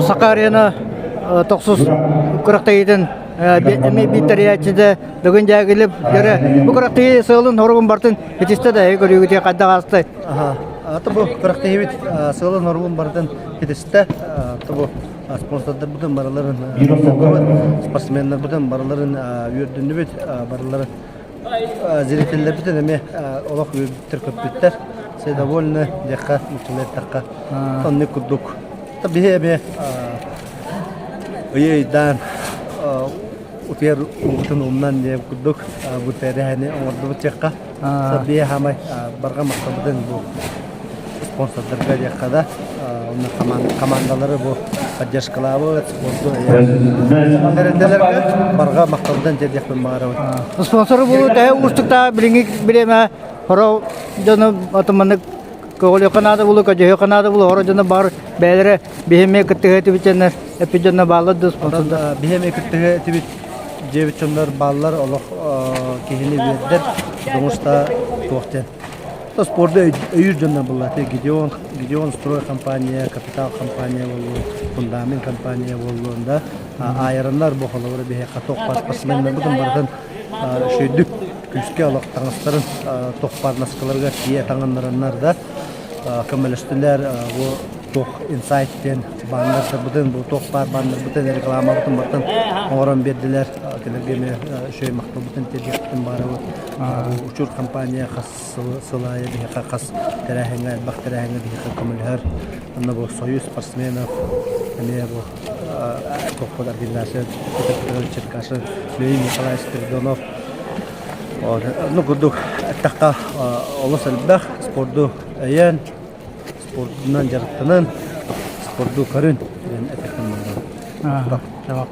Саха Арена тохсус күрэхтэһиитин эмиэ биир тэрийээччитэ Дыгын Дьээгилип дьэрэ бу күрэхтэһии сыалын хоругун бартын итистэ да көрүүгүтэ хайдах аастай? Ата бу күрэхтэһиибит сыалын хоругун бартын итистэ. Ата бу спонсордарбытын барыларын спортсменнарбытын барыларын үөрдүннүбүт, барыларын зрителлэрбитин эмиэ олох үөрбүттэр көппүттэр. Все довольны диэххэ, нууччалыы Оннук курдук. Биһи эмиэ ыйы ыйдаан утуйар уубутун умнан диэн курдук бу тэрээһини оҥордубут диэххэ. Биһи хаамай барҕа махталбытын бу спонсордарга диэххэ да онно командалары бу поддержкалаабыт спорду тэрилтэлэргэ барҕа махталбытын тиэрдиэхпин баҕарабын. Спонсору булуу төһө уустуктаах билиҥҥи бириэмэ хоро дьону атыманнык көҕүлүөххэ наада булу, көдьүһүөххэ наада булу, хоро дьоно баар бэйэлэрэ биһи эмиэ кыттыһа этибит эппит дьонно бааллар да спонсордар. Биһи эмиэ кыттыһа этибит дьиэбит дьоннор бааллар олох киһини үөрдэр, потому что туох диэн спорду өйүүр дьоннор буолла Гедеон, Гедеон строй компания, Капитал компания буоллун, Фундамент компания буоллун да аайараннар бу холобура биһиэхэ туох баар спортсменнарбытын барытын үчүгэйдик күүскэ олох таҥастарын туох баар наскаларыгар тиийэ таҥыннараннар да көмөлөстүлэр бу туох инсайт диэн баннердарбытын бу туох баар баннербытын рекламабытын барытын оҥорон биэрдилэр кинилэргэ эмиэ үчүгэй махталбытын тиэрдиэхпитин баҕарабыт Учур компания хас сыл аайы биһиэхэ хас тэрээһиҥҥэ элбэх тэрээһиҥҥэ биһиэхэ көмөлөһөр онно бу союз спортсменов эмиэ бу тохпут организация Петр Петрович Черкашин Леонид Николаевич Спиридонов ну курдук эттэххэ олус элбэх спорду өйөөн спордунан дьарыктанан спорду көрүн диэн этиэхпин баҕарабын.